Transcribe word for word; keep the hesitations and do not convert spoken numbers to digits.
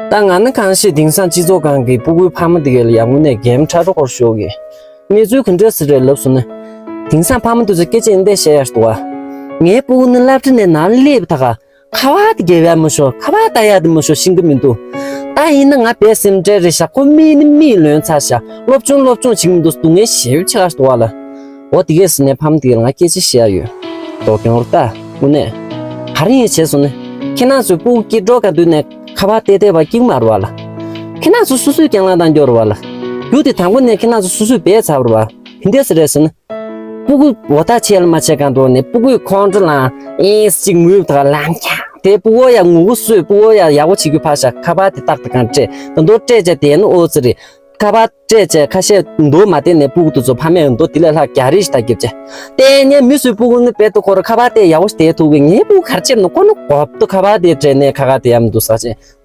ད་ང་ནི་གང་ཤེས། དེང་སང་སྤྱི་ཚོགས་སྒང་གི་སྤུ་གུའི་ཕ་མ་དེ་གས་ལ་ཡང་དངོས་གནས་འགན་ཕྲ་རོ་ཁོར་ཤོག་གི། གནས་ཚུལ་ག་འདྲ་ཟེར་རེད་ལབ་སོང་ན། དེང་སང་ཕ་མ་དེ་ཚོ་སྐད་ཆ་འདི་འདྲ་བཤད་ཡ་ཞིག་འདུག་བ། ངའི་སྤུ་གུ་ནི་སློབ་གྲྭ་ནས་ནང་སླེབས་ད་ག་ཁ་པར་དེ་རྒྱབ་ཡ་མི་ཤོར། ཁ་པར་ལྟ་ཡ་དེ་མི་ཤོར་ཤེས་ཀྱི་མི་འདུག་ད་ཡིན་ན་ང་དཔེ་སེམས་ཁྲལ་རེད་ཤག་ཁོ་མིག་ནི་མིག་ལོན་ཚར་ཤག་སློབ་སྦྱོང་སློབ་སྦྱོང་བྱེད་ཀྱི་མི་འདུག་སྡུག་བསྔལ་ཞེ་པོ་ཆེ་ཁ་ཞིག་འདུག་བ་ལ། འོ་དེ་གས་ཟེར་ནས་ཕ་མ་དེ་གས་ལ་ང་སྐད་ཆ་བཤད་ཡ་ཡོད། མདོག་ཀྱང་རུ་ལྟ་དངོས་གནས། ག་རེ་ཡིན་བྱས་སོང་ནས། ཁྱེད་རང་ཚོའི་སྤུ་གུ་སྐྱེ་འགྲོ་ག་དུས་ནས་ཁ་པར་བལྟས་བལྟས་པ་སྐྱིད་མ་རུ་བ་ལ། ཁྱེད་རང་ཚོ་སོ་སོའི་རྐྱང་ལང་བཏང་རྒྱུ་རུ་བ་ལ། རྒྱུ་དེ་དང་པོ་ནས་ཁྱེད་རང་ཚོ་སོ་སོས་བལྟས་ཚར་རུ་བ། དེ་འདྲ་ཟེར་རེད་ཟེར་ན། སྤུ་གུ་འོ་ཐག་ཆད་ལ་མ་ཆད་གང་དུ་ནས་སྤུ་གུའི་ཁོང་ཁྲོ་ལངས་ཨེ་ཅིག་ངུས་དག་ལམ་ཁྱག་དེ་སྤུ་གུ་ཡ་ངུ་གུ་སོས་སྤུ་གུ་ཡ་ཡག་པོ་བྱེད་རྒྱུ་ཕར་བཞག་ཁ་པར་དེ་ཏག་ཏག་གང་སྤྲད་ད་མདོ་སྤྲད་བྱས་དེ་ནི་ཨོ་ཙི་རེད། ཁ་པར་སྤྲད་བྱས་ཁ་ཤས་མདོ་མ་བསྟན་ནས་སྤུ་གུ་དེ་ཚོ་ཕ་མས་མདོ་དེ་ལས་ལྷག་རྒྱ་རིགས་ཤིག་ད་རྒྱབ་བྱས། དེ་ནས་མི་སོའི་སྤུ་གུ་ནི་དཔེ་ཏོ་ཁོ་ར་ཁ་པར་དེ་ཡག་པོ་ཞིག་དེ་ཐུག་གི་ངའི་སྤུ་གུ་གར་ཆེབ་ནི་ཁོ་ནི་གོབ་ཏོ་ཁ་པར་དེ་སྤྲད་ནས་ཁ་ཁ་དེ་ཡམ་འདུག་ས་ཆེན།